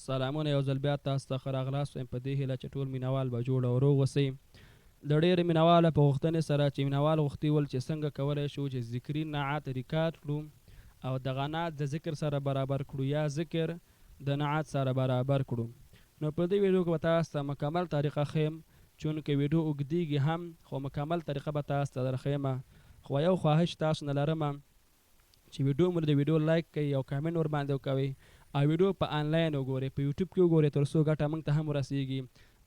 سلامونه یو ځل بیا تاسو ته ښه راغلاست وایم په دې هیله چې ټول مینوال به جوړ او روغ اوسئ. د ډېرو مینوالو په غوښتنې سره چې مینوال غوښتي ول چې څنګه کولای شو چې ذکري نعت ریکارډ کړو او دغه نعت د ذکر سره برابر کړو یا ذکر د نعت سره برابر کړو نو په دې ویډیو کې به تاسو ته مکمل طریقه ښیم چونکه ویډیو اوږدیږي هم خو مکمل طریقه به تاسو ته درښیم خو یو خواهش تاسو نه لرم چې ویډیو مو د ویډیو لایک کړئ او کمنټ ورباندې وکوئ او ویډیو په انلاین وګورئ په یوټیوب کې وګورئ تر څو ګټه موږ ته هم ورسیږي.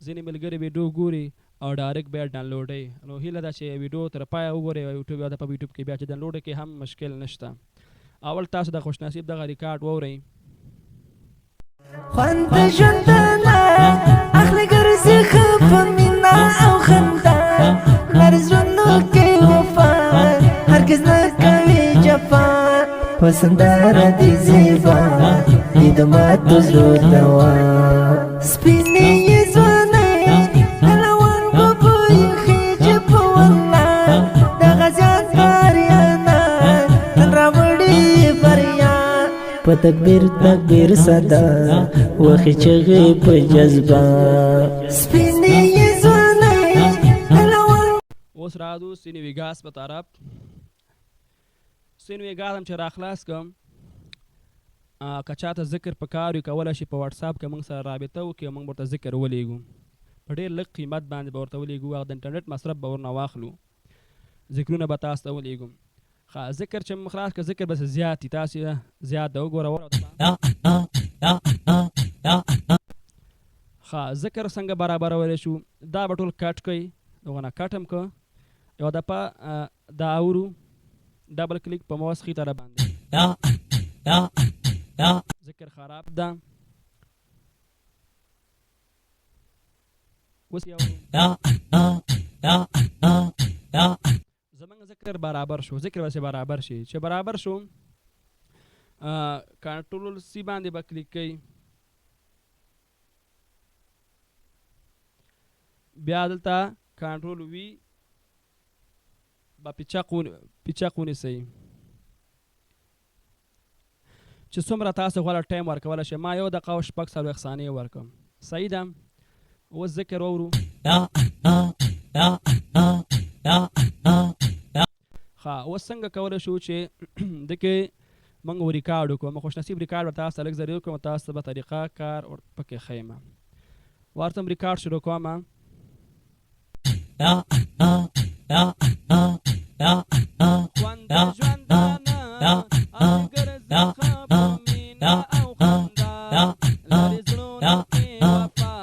ځینې ملګري ویډیو ګوري او ډایرکټ بیا ډانلوډوي نو هیله ده چې ویډیو تر پایه وګورئ او یوټیوب یا په یوټیوب کې بیا چې ډانلوډ کړئ هم مشکل نشته. اول تاسو د خوش نصیب دغه ریکارډ واورئ. خوند د ژوندانه اخلي ګرځي ښه په مینه او خندا، لري زړونو کې وفا، هرګز نه کوي جفا. حسنداره دي زیبا دي د ماتو زړو دوا، سپینې یې ځوانۍ د لونګو بوی خېژي په والله، د غازیان باریانه نن راوړي بریا. په تکبیر تکبیر صدا وخی چغې په جذبه، سپینې یې ځوانۍ د لونګو. اوس راځو سینې ویګاس په طرف. سینې ویګاس هم چې راخلاص کړم، که چاته ذکر په کار وي کولی شي په واتساپ کې موږ سره رابطه وکړي او موږ ورته ذکر ولیږو په ډېر لږ قیمت باندې به ورته ولیږو، هغه د انټرنیټ مصرف به ورنه واخلو، ذکرونه به تاسو ته ولیږو. ښه ذکر چې موږ خلاص کړ، ذکر به څه زیات دي، تاسو زیات ده وګوره. ښه ذکر څنګه برابرولی شو؟ دا به ټول کټ کړئ، دغه نه کټ هم کړه یو دفعه، دا اورو ډبل کلیک په موس ښي طرف باندې، ذکر خراب ده. اوس یو زمونږ ذکر برابر شو، ذکر به برابر شي. چې برابر شو کنټرول سی باندې به کلیک کړئ، بیا دلته کنټرول وی به پیچق ونیسئ چې څومره تاسو غواړئ ټایم ورکولی شئ. ما 1 دقیقه او 46 ثانیې ورکړم، صحیح ده. اوس ذکر واورو. ښه اوس څنګه کولی شو چې دکې موږ ریکارډ وکړو؟ موږ خوش نصیب ریکارډ ورته تاسو ته لږ ذریعه وکړم، تاسو ته به طریقه کار پکې ښیم. ورته هم ریکارډ شروع کوم. خوند د ژوندانه اخلي ګرځي ښه په مینه او خندا، لري زړونو کې وفا،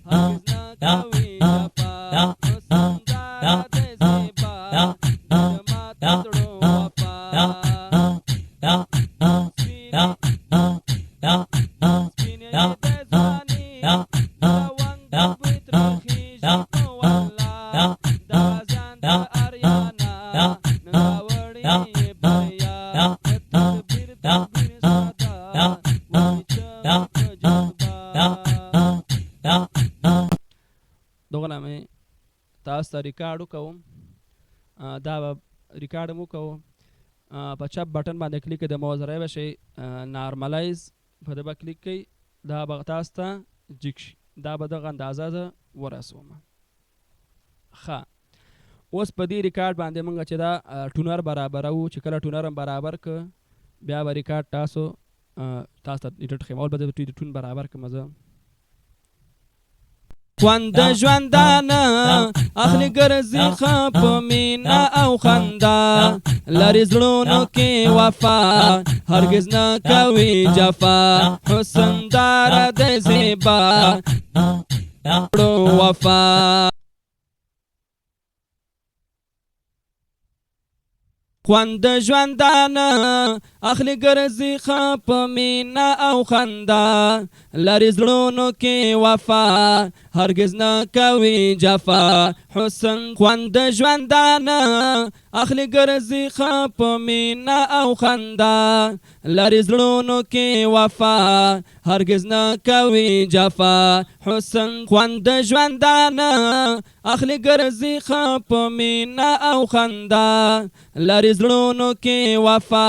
هرګز نه کوي جفا. حسنداره دی زیبا دي د ماتو زړو وفا، سپینې یې د ځواني د لونګو بوی ترې خېژي په والله، د غازیان د اریانا نن راوړي یې بریا. په تکبیر تکبیر صدا وهي چغې په جذبه. دغه مې تاسو ته ریکارډ وکوم، دا به ریکارډ هم وکوم. په چپ بټن باندې کلیک د موز راوی به شي، نارملایز په ده به کلیک کړئ، دا به تاسو ته جیګ شي، دا به دغه اندازه زه ورسوم. ښه اوس په دې ریکارډ باندې موږ چې دا ټونر برابروو، چې کله ټونر هم برابر کړ بیا به ریکارډ تاسو ته ایډیټ ښیم. اول به زه د ټون برابر کړم. زه خوند د ژوندانه اخلي ګرځي ښه په مینه او خندا، لري زړونو کې وفا، هرګز نه کوي جفا. حسنداره دی زیبا وفا. خوند د ژوندانه اخلي ګرځي ښه په مینه او خندا، لري زړونو کې وفا، هرګز نه کوي جفا. حسن خوند د ژوندانه اخلي ګرځي ښه په مینه او خندا، لري زړونو کې وفا، هرګز نه کوي جفا. حسن خوند د ژوندانه اخلي ګرځي ښه په مینه او خندا، لري زړونو کې وفا،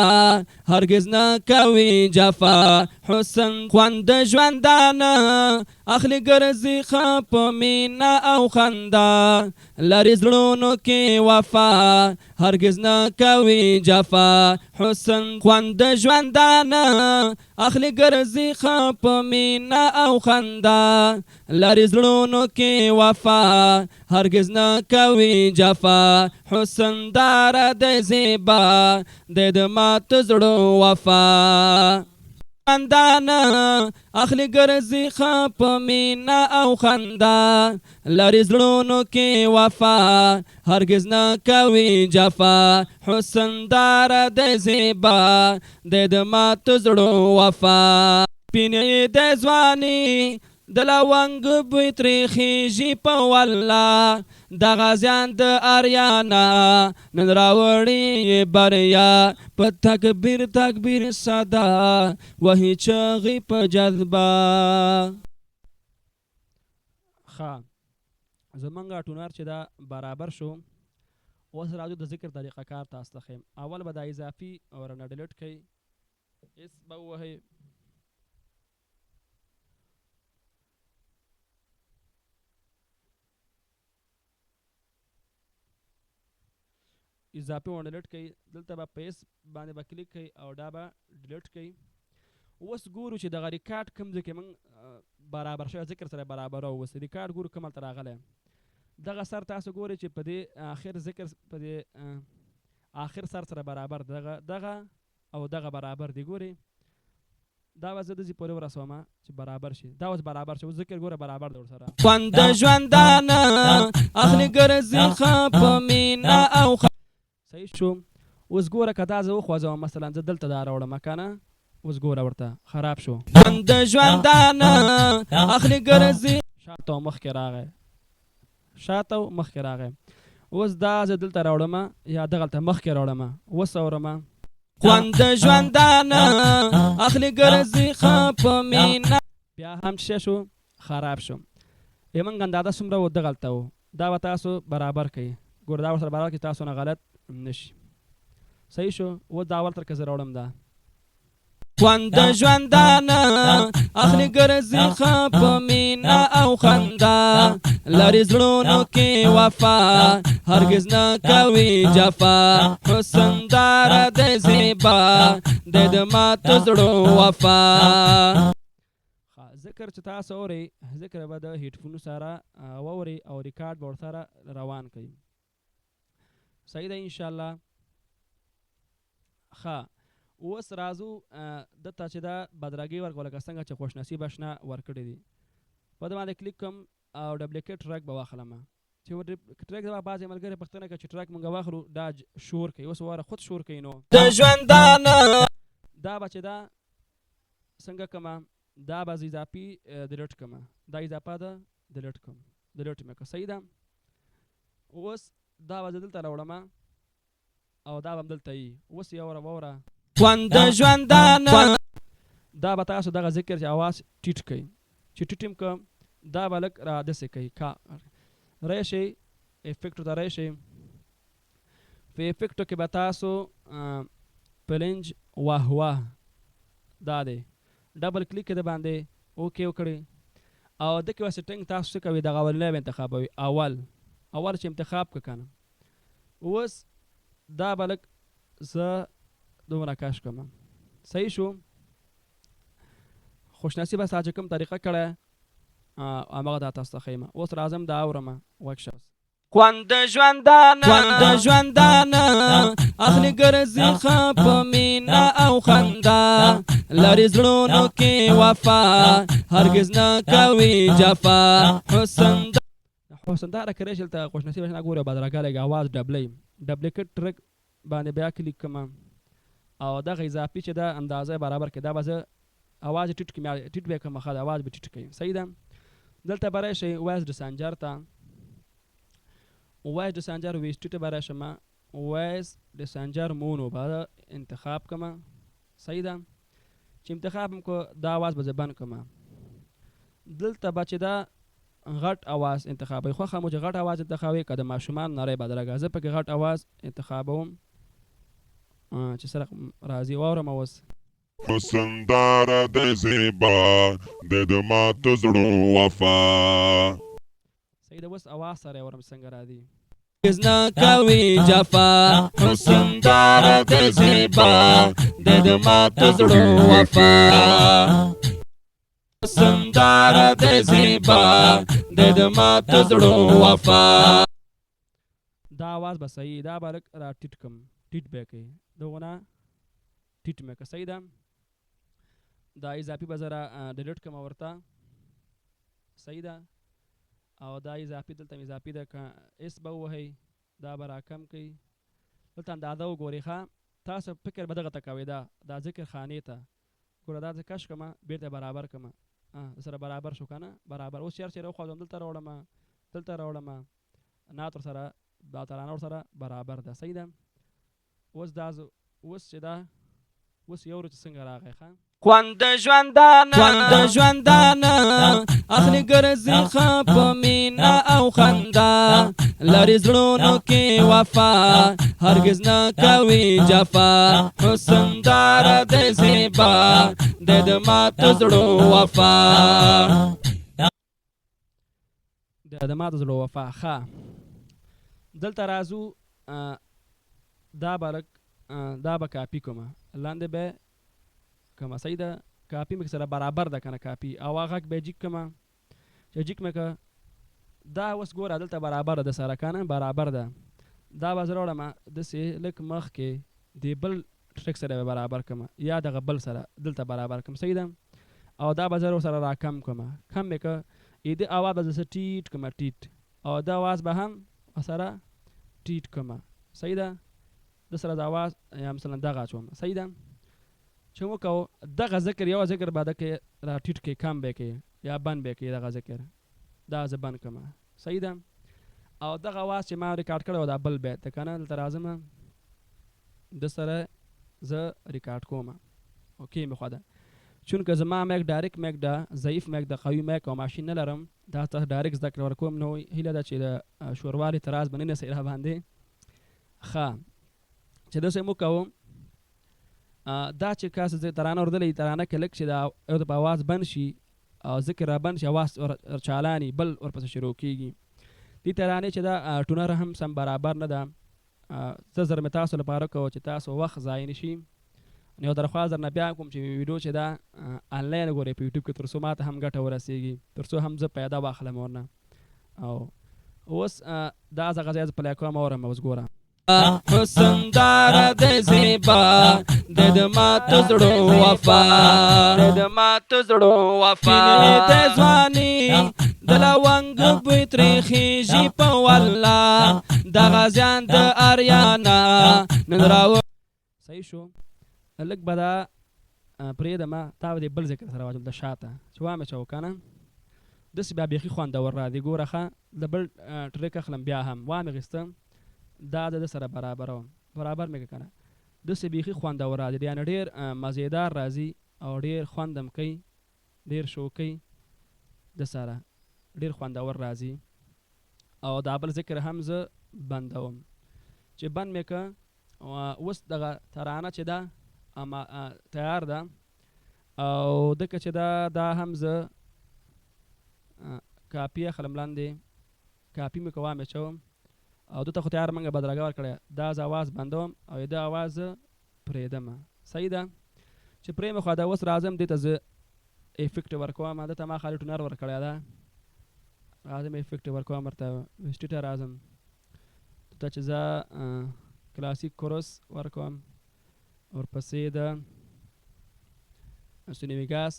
هرګز نه کوي جفا. حسن خوند د ژوندانه اخلي ګرځي ښه په مینه او خندا، لري زړونو کې وفا، هرګز نه کوي جفا. حسن خوند د ژوندانه اخلي ګرځي ښه په مینه او خندا، لري زړونو کې وفا، هرګز نه کوي جفا. حسن دار د زیبا د مات زړه وفا. خندانه اخلي ګرځي ښه په مینه او خندا، لري زړونو کې وفا، هرګز نه کوي جفا. حسن دار د زیبا د مات زړه وفا. پینې د ځواني د لونګ بوی ترې خیژي په والله، د غازیان د اریانا نن راوړي بریا. په تکبیر تکبیر صدا وهي چغې په جذبه. ښه، زمونږ ټونر چې دا برابر شو، اوس راځو د ذکر طریقه کار تاسو ته ښیم. اول به دا اضافي ورنه ډیلیټ کړئ، اس به ووهئ. اضافي ورنه ډیلیټ کړئ، دلته به په اس باندې به کلیک کړئ او دا به ډیلیټ کړئ. اوس ګورو چې دغه ریکارډ کوم ځای کې موږ برابر شوی ذکر سره برابر او اوس ریکارډ ګورو کوم هلته راغلی. دغه سر تاسو ګورئ چې په دې آخر ذکر په دې آخر سر سره برابر، دغه دغه او دغه برابر دی. ګورئ دا به زه داسې پورې ورسوم چې برابر شي. دا اوس برابر شي، اوس ذکر ګوره برابر دی ورسره. خوند د ژوندانه اخلي ګرځي ښه په مینه او صحیح شو. اوس ګوره که دا زه وخوځوم، مثلا زه دلته دا راوړم که نه، اوس ګوره ورته خراب شو. خوند د ژوندانه اخلي ګرځي شاته او مخکې راغی، شاته او مخکې راغی. اوس دا زه دلته راوړم یا دغلته مخکې راوړم، اوس اورم. خوند د ژوندانه اخلي ګرځي ښه په مینه. بیا هم څه شو؟ خراب شو. موږ اندازه څومره و دغلته و، دا به تاسو برابر کړئ. ګوره دا ورسره برابر کړئ تاسو نه غلط نشي. صحیح شو. اوس دا اول تر که زه راوړم دا خوند د ژوندانه اخلي ګرځي ښه په مینه او خندا، لري زړونو کې وفا، هرګز نه کوي جفا. حسن دار د زیبا د ماتو زړو وفا. ذکر چې تاسو اورئ، ذکر به د هیډفونو سره واورئ او ریکارډ به ورسره روان کړئ. صحیح ده انشاءالله. ښه، اوس راځو دته چې دا بدرګۍ ورکړه لکه څنګه چې خوش نصیب اشنا ورکړي دي. په دې باندې کلیک کوم او ډبلیکیټ ټریک به واخلم. چې ټریک به بعضې ملګري پوښتنه کوي چې ټریک مونږ واخلو دا شور کوي، اوس واره خود شور کوي. نو د ژوندانه دا به چې دا څنګه کومه، دا به زه اضافي ډیلیټ کوم، دا اضافه ده ډیلیټ کوم، ډیلیټ مې کړه. صحیح ده. اوس دا به زه دلته راوړم او دا به هم دلته وي. اوس یې واوره واوره. خوند د ژوندانه دا به تاسو دغه ذکر چې اواز ټیټ کړئ، چې ټیټ هم که دا به لږ را داسې کوي. کا راشئ افیکټو ته راشئ، په افیکټو کې به تاسو پلنج واه واه دا دی ډبل کلیک د باندې اوکې وکړئ او د کې به سیټینګ تاسو څه کوئ، دغه اولنی به انتخابوئ. اول اول چې انتخاب که کنه، اوس دا به لږ زه دومره کش کړم. صحیح شو. خوش نصیبه ستا چې کوم طریقه کړی هماغه دا تاسو ته ښیم. اوس راځم دا اورم، غوږ شه. خوند د ژوندانه خوند د ژوندانه اخلي ګرځي ښه په مینه او خندا، لري زړونو کې وفا، هرګز نه کوي جفا. حسن حسن داره که راشي دلته خوش نصیبه اشنا ګوره بدرګه لږ اواز ډبلوي، ډبلیکټ ټریک باندې بیا کلیک کوم او دغه اضافي چې دا اندازه برابر کړي، دا به زه اواز ټیټ کړم، ټیټ به یې کړم، ښه ده اواز به ټیټ کړئ. صحیح ده. دلته به راشئ وایس ډسانجر ته، وایس ډسانجر ویس ټیټ به راشم، وایس ډسانجر مونو به انتخاب کړم. صحیح ده. چې انتخاب هم کړو دا اواز به زه بند کړم. دلته به چې دا غټ اواز انتخابوي، خوښه مو چې غټ اواز انتخابوي که د ماشومان نری بدرګه، زه پکې غټ اواز انتخابوم. چې سره راځي واورم اوس. حسن داره د زیبا د د ماتو زړو وفا. صحیح ده، اوس اواز سره اورم څنګه راځي. نه کوي جفا حسن داره د زیبا د د ماتو زړو وفا، حسن داره د زیبا د د ماتو زړو وفا. دا اواز به صحیح، دا به لږ را ټیټ کم، ټیټ به کوي دغه نه ټیټ مې که صحیح ده. دا اضافي به زه را ډیلیټ کړم ورته، صحیح ده. او دا اضافي دلته اضافي ده، که اس به ووهئ دا به راکم کړئ. دلته اندازه وګورئ ښه، تاسو فکر به دغه ته کوئ، دا ذکر خانې ته ګوره، دا زه کش کړم بېرته برابر کړم، سره برابر شو که نه برابر. اوس چېرې چېرې وخوځوم، دلته راوړم، دلته راوړم، نعت ورسره دا ترانه ورسره برابر ده، صحیح ده. اوس دا اوس چې دا اوس یو ورځ څنګه راغی ښه. خوند د ژوندانه، خوند د ژوندانه اخلي ګرځي ښه په مینه او خندا، لري زړونو کې وفا هرګز نه کوي جفا، حسن داره د زیبا د د ماتو زړو وفا، د د ماتو زړو وفا. ښه دلته راځو، دا به لږ، دا به کاپي کوم، لاندې به کومه، صحیح ده. کاپي مې سره برابر ده که نه کاپي، او هغه غږ به جیګ کړم، چې جیګ مې که دا اوس ګوره دلته برابر ده سره که نه برابر ده. دا به زه راوړم داسې لږ مخکې دې بل ټریک سره به برابر کړم، یا دغه بل سره دلته برابر کړم، صحیح ده. او دا به زه ورسره راکم کړم، کم مې که دې اواز به زه ټیټ کړم، ټیټ، او دا اواز به هم ورسره ټیټ کړم، صحیح ده. د سره د اواز یا مثلا دغه اچوم، صحیح ده. چې وکړو دغه ذکر، یو ذکر به دکې را ټیټ کړي، کم به کړي یا بند به کړي، دغه ذکر دا زه بند کړم، صحیح ده. او دغه اواز چې ما ریکارډ کړی و دا بل بیت دی که نه، دلته راځم د سره زه ریکارډ کوم، اوکې مې خو ده. چونکه زما میک ډایرکټ میک ده، ضعیف میک ده، قوي میک او ماشین نه لرم، دا تاسو ډایرکټ زده کړه ورکوم، نو هیله ده چې د شوروالي تراز به نه نیسئ را باندې. ښه چې داسې مو کوو، دا چې کاسې زه ترانه اورېدلې، ترانه کې لږ چې دا یو د په اواز بند شي او ذکر را بند شي، اواز چالاني بل ورپسې شروع کېږي. دې ترانې چې دا ټونر هم سم برابر نه ده، څه زر مې تاسو لپاره کوو چې تاسو وخت ضایع نه شي. نو یو درخواست درنه بیا کوم چې ویډیو چې دا آنلاین وګورئ په یوټیوب کې، تر څو ماته هم ګټه ورسېږي، تر څو هم زه پیدا واخلم ورنه. او اوس دا دغه ځای زه پلی کوم، اورم اوس ګوره. حسن داره د زیبا د د ماتو زړو وفا، د د ماتو زړو وفا، د ځواني د لونګ بوی ترې خیژي په والله، د غازیان د اریانا نن راو. صحیح شو، لږ به دا پرېږدم، تا به دې بل ذکر سره واچوم د شاته چې وامې چوو که نه، داسې بیا بیخي خوندور راځي. ګوره ښه د بل ټریک اخلم، بیا هم وامې غیسته، دا د ده سره برابروم، برابر مې که که نه، داسې بیخي خوندور راځي، یعنې ډېر مزیدار راځي او ډېر خوند هم کوي، ډېر شوق کوي، ده سره ډېر خوندور راځي. او دا بل ذکر هم زه بندوم، چې بند مې که اوس دغه ترانه چې ده اما تیار ده، او دکه چې ده دا هم زه کاپي اخلم، لاندې کاپي مې که وامې چوم، او دته خو تیار منګه بدرګه ورکړی، دا زه اواز بندوم او دا اواز زه پرېږدم، صحیح ده. چې پرې مې خو دا اوس راځم دې ته زه افکټ ورکوم، ده ته ما خالي ټونر ورکړی ده، راځم افکټ ورکوم ورته، ویسټي ته راځم، ته چې زه کلاسیک کورس ورکوم، ورپسې د سوني ویګاس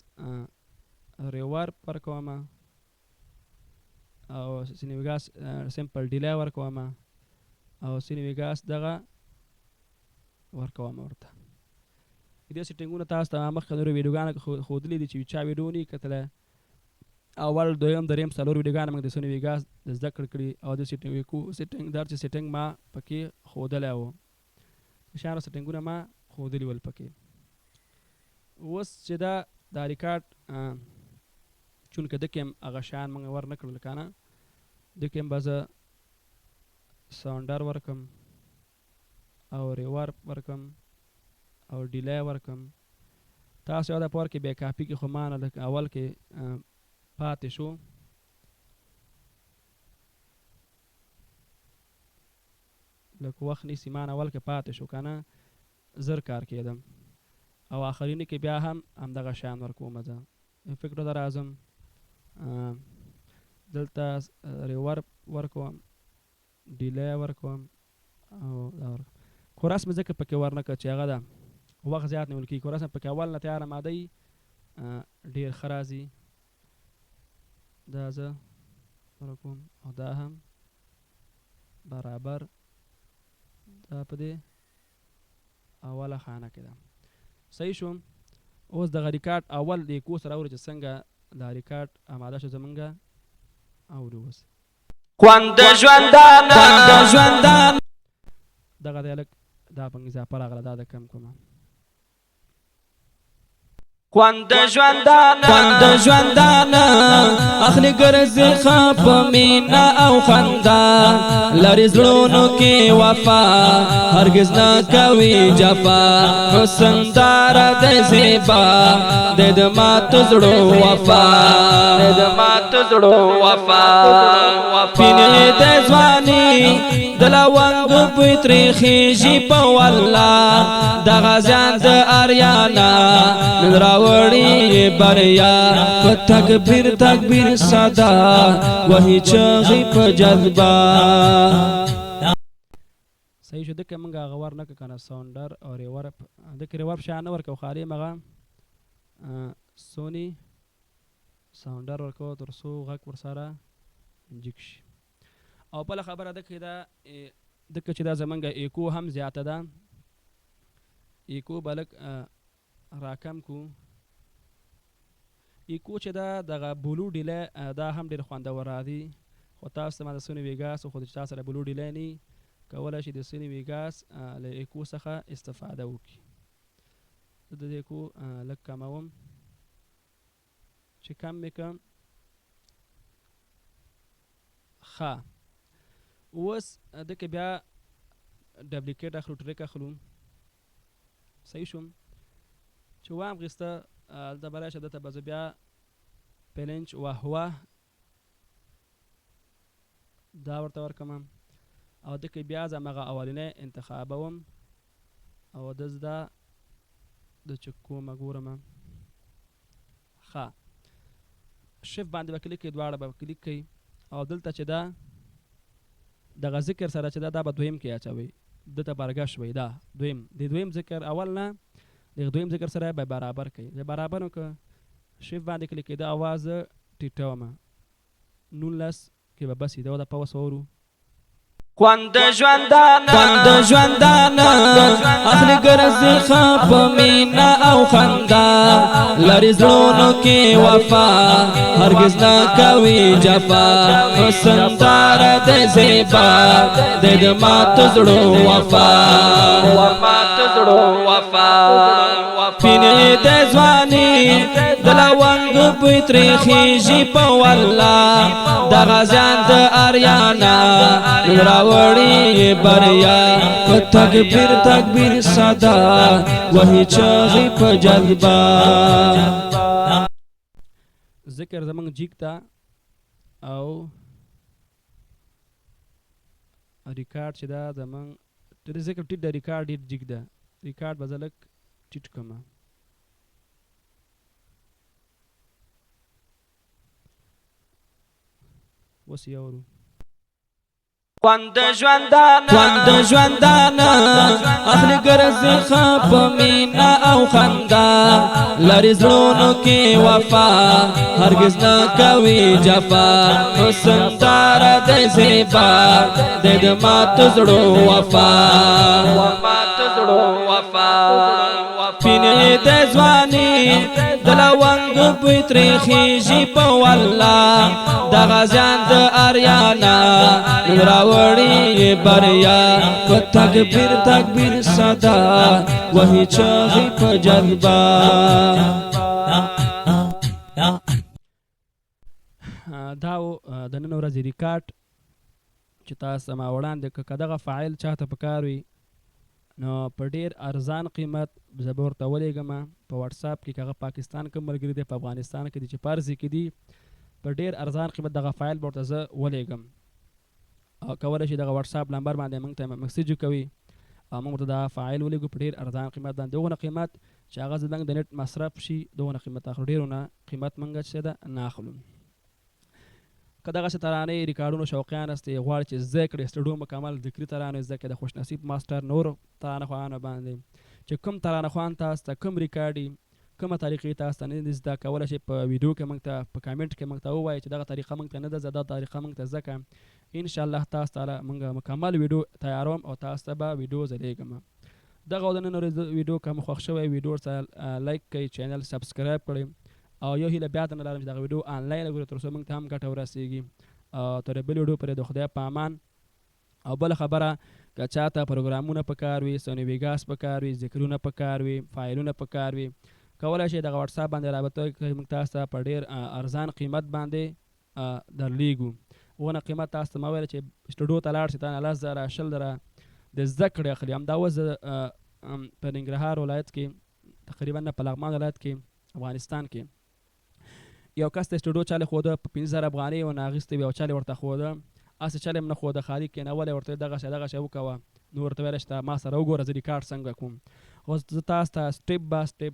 ریورب ورکوم، او سوني ویګاس سمپل ډیلی ورکوم، او سوني ویګاس دغه ورکوم ورته. دې سیټینګونه تاسو ته مخکې نورو ویډیوګانو کې ښودلي دي چې چا ویډیو نه کتلی، اول دویم دریم څلور ویډیوګانې موږ د سوني ویګاس د زده کړې کړي، او د سیټینګ ویکو سیټینګ در چې سیټینګ ما پکې ښودلی و، شانو سیټینګونه ما ښودلي ول پکې. اوس چې دا ریکارډ، چونکه ده کې هم هغه شیان موږ ور نه کړل که نه، ده کې هم به زه ساونډر ورکم او ریورب ورکم، او ډیلی ورکم. تاسو یو د پور کې بیا کاپي کې خو ما نه لږ اول کې پاتې شو. لږ وخت نیسي، ما نه اول کې پاتې شو که نه زر کار کېدم. او آخرینی کې بیا هم همدغه شیان ورکوم. زه افکټو ته راځم، دلته ریورب ورکوم، ډیلی ورکوم او دا ورکوم. کورس مې ځکه پکې ورنه کړ چې هغه ده وخت زیات نیول کېږي. کورس مې پکې اول نه تیاره ماده وي، ډېر ښه راځي. دا زه ورکوم او دا هم برابر دا په دې اوله خانه کې ده. صحیح شو. اوس دغه ریکارډ اول د ایکو سره اورو چې څنګه دا ریکارډ اماده شو زمونږ. اورو اوس خوند ژوندانه، خوند ژوندانه. دغه دی لږ دا په اضافه راغله، دا د کم کومه. خوند ژوندانه، خوند ژوندانه اخلي ګرځي خپ مینا او خندا، لري زړونو کې وفا، هرگز نه کوي جفا. حسن دار د زیبا د مات زړو وفا، د مات زړو وفا. پینې د ځواني د لونګ بوی ترې خیژي په والله، د غازیان د اریانا نن راوړي بریا. په تکبیر تکبیر صدا وهي چغې په جذبه. صحیح شو. دکه مونږ هغه ور نه که نه ساونډر او ریورب، دکه ریورب شیان نه ورکو، خالي مغه سونی ساونډر ورکو تر څو غږ ورسره جګ شي. او بله خبره دکه دا دکه چې دا زمونږ ایکو هم زیاته ده، ایکو به لږ راکم کو. ایکو چې دا دغه بلو ډیلی دا هم ډېر خوندور راځي. خو تاسو ته ما د سوني ویګاس خو چې تاسو سره بلو ډیلی نه کولی شي د سوني ویګاس له ایکو څخه استفاده وکړي. زه د دې ایکو لږ کموم، چې کم مې کړم. ښه، اوس دکې بیا ډبلیکیټ اخلو، ټریک اخلو. صحیح شوم. چې وام غیسته دلته به راشه، دلته به زه بیا پلنچ وهوه دا ورته ورکم او دکې بیا زه همغه اولنی انتخابوم او د زه دا د چې کومه ګورم. ښه، شف باندې به کلیک کوي، دواړه به کلیک کوي او دلته چې دا دغه ذکر سره چې دا دا به دویم کې اچوي، دته برګش وي. دا دویم د دویم ذکر اول نه د دویم ذکر سره به برابر کوي. به برابر وکړه، شف باندې کلیک کوي، دا اواز ټیټوم 19 کې به بس دا د پوس اورو. خوند ژوندانه، خوند ژوندانه اخلي ګرځي خپ مینا او خندا، لري زړونو کې وفا، هرگز نه کوي جفا. حسن دار د زیبا د مات زړو وفا، مات زړو وفا. پینې د ځواني د لونګ بوی ترې خیژي په والله، د غازیان د اریانا نن راوړي بریا. په تکبیر تکبیر صدا وهي چغې په جذبه. ذکر زمونږ جیګ ته او ریکارډ چې دا زمونږ د ذکر ټیټ د ریکارډ ډېر جیګ ده، ریکارډ به زه لږ ټیټ کړم. اوس یې اورو. خوند ژوندانه، خوند ژوندانه اخلي ګرځي خپ مینا او خندا، لري زړونو کې وفا، هرگز نه کوي جفا. حسن دار د زیبا د مات زړو وفا، مات زړو وفا. پینې د ځواني د لونګ بوی ترې خیژي په والله، د غازیان د اریانا نن راوړي بریا. په تکبیر تکبیر صدا وهي چغې په جذبه. دا د نن ورځې ریکارډ چې تاسو ما وړاندې که دغه فایل چاته پکار وي نو په ډیر ارزان قیمت زه به ورته ولیږم په واتساپ کې، که هغه پاکستان کې ملګري دی، په افغانستان کې دي، چې پرځي کې دي، په ډیر ارزان قیمت دغه فایل به ورته زه ولیږم. او کولی شي دغه واتساپ نمبر باندې موږ ته میسج وکوي او موږ ورته دا فایل ولیږو په ډیر ارزان قیمت باندې. دغونه قیمت چې هغه زموږ د نت مصرف شي دغونه قیمت اخلو، ډیرونه قیمت موږ چې ده نه اخلو. که دغسې ترانې ریکارډونو شوقیان استئ، غواړئ چې زده کړئ سټډیو مکمل ذکري ترانې زده کړئ، د خوش نصیب ماسټر نورو ترانه خوانانو باندې چې کوم ترانه خوان تاسو ته کوم ریکارډي کومه طریقې تاسو ته نه دي زده، کولی شئ په ویډیو کې موږ ته په کمنټ کې موږ ته ووایئ چې دغه طریقه موږ ته نه ده زده، دا طریقه موږ ته زده کړه. ان شاء الله تاسو ته موږ مکمل ویډیو تیاروم او تاسو ته به ویډیو زه لیږم. دغه د نن ورځې ویډیو که مو خوښ شوی ویډیو ورسره لایک کړئ، چینل سبسکرایب کړئ او یو هیله بیا درنه لرم چې دغه ویډیو آنلاین وګورئ تر څو موږ ته هم ګټه ورسیږي. او تر بلې ویډیو پورې د خدای په امان. او بله خبره، که چاته پروګرامونه پکار وي، سوني ویګاس پکار وي، ذکرونه پکار وي، فایلونه پکار وي، کولای شئ دغه واتساپ باندې رابطه وکړئ، موږ تاسو ته په ډیر ارزان قیمت باندې درلیږو. ونه قیمت تاسو ته ما ویل چې سټوډیو ته لاړ شئ تا نه 10,000 20,000 د زده کړې اخلي. همدا اوس زه په ننګرهار ولایت کې تقریبا نه، په لغمان ولایت کې افغانستان کې یو کس د سټوډیو چالې ښوده، په 5,000 افغانۍ ونه اخیستې وې او چالې ورته ښوده، هسې چالې هم نه ښوده، خالي کېنولی ورته دغه شی دغه شی وکوه، نو ورته ویلی چې ما سره وګوره زه ریکارډ څنګه کوم. خو زه تاسو ته سټیپ با سټیپ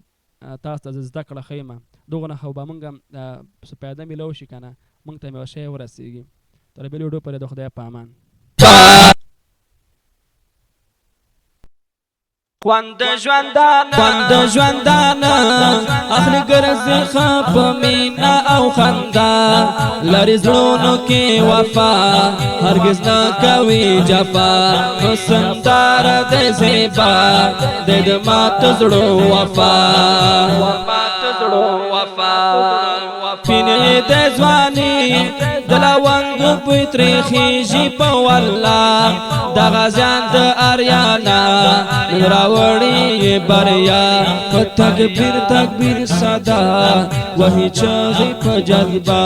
تاسو ته زه زده کړه ښیم، دغونه خو به موږ هم څه پیاده میلو شي که نه موږ ته یو شی ورسېږي. تر بلې ویډیو پورې د خدای په امان. خوند ژوندانه، خوند ژوندانه اخلي ګرځي ښه په مینا او خندا، لري زړونو کې وفا هرگز نه کوي جفا. حسن دار د زیبا د مات زړو وفا، مات زړو وفا. پینې د ځواني د لونګ بوی ترې خیژي په والله، د غازیان د اریانا نن راوړي بریا. په تکبیر تکبیر صدا وهي چغې په جذبه.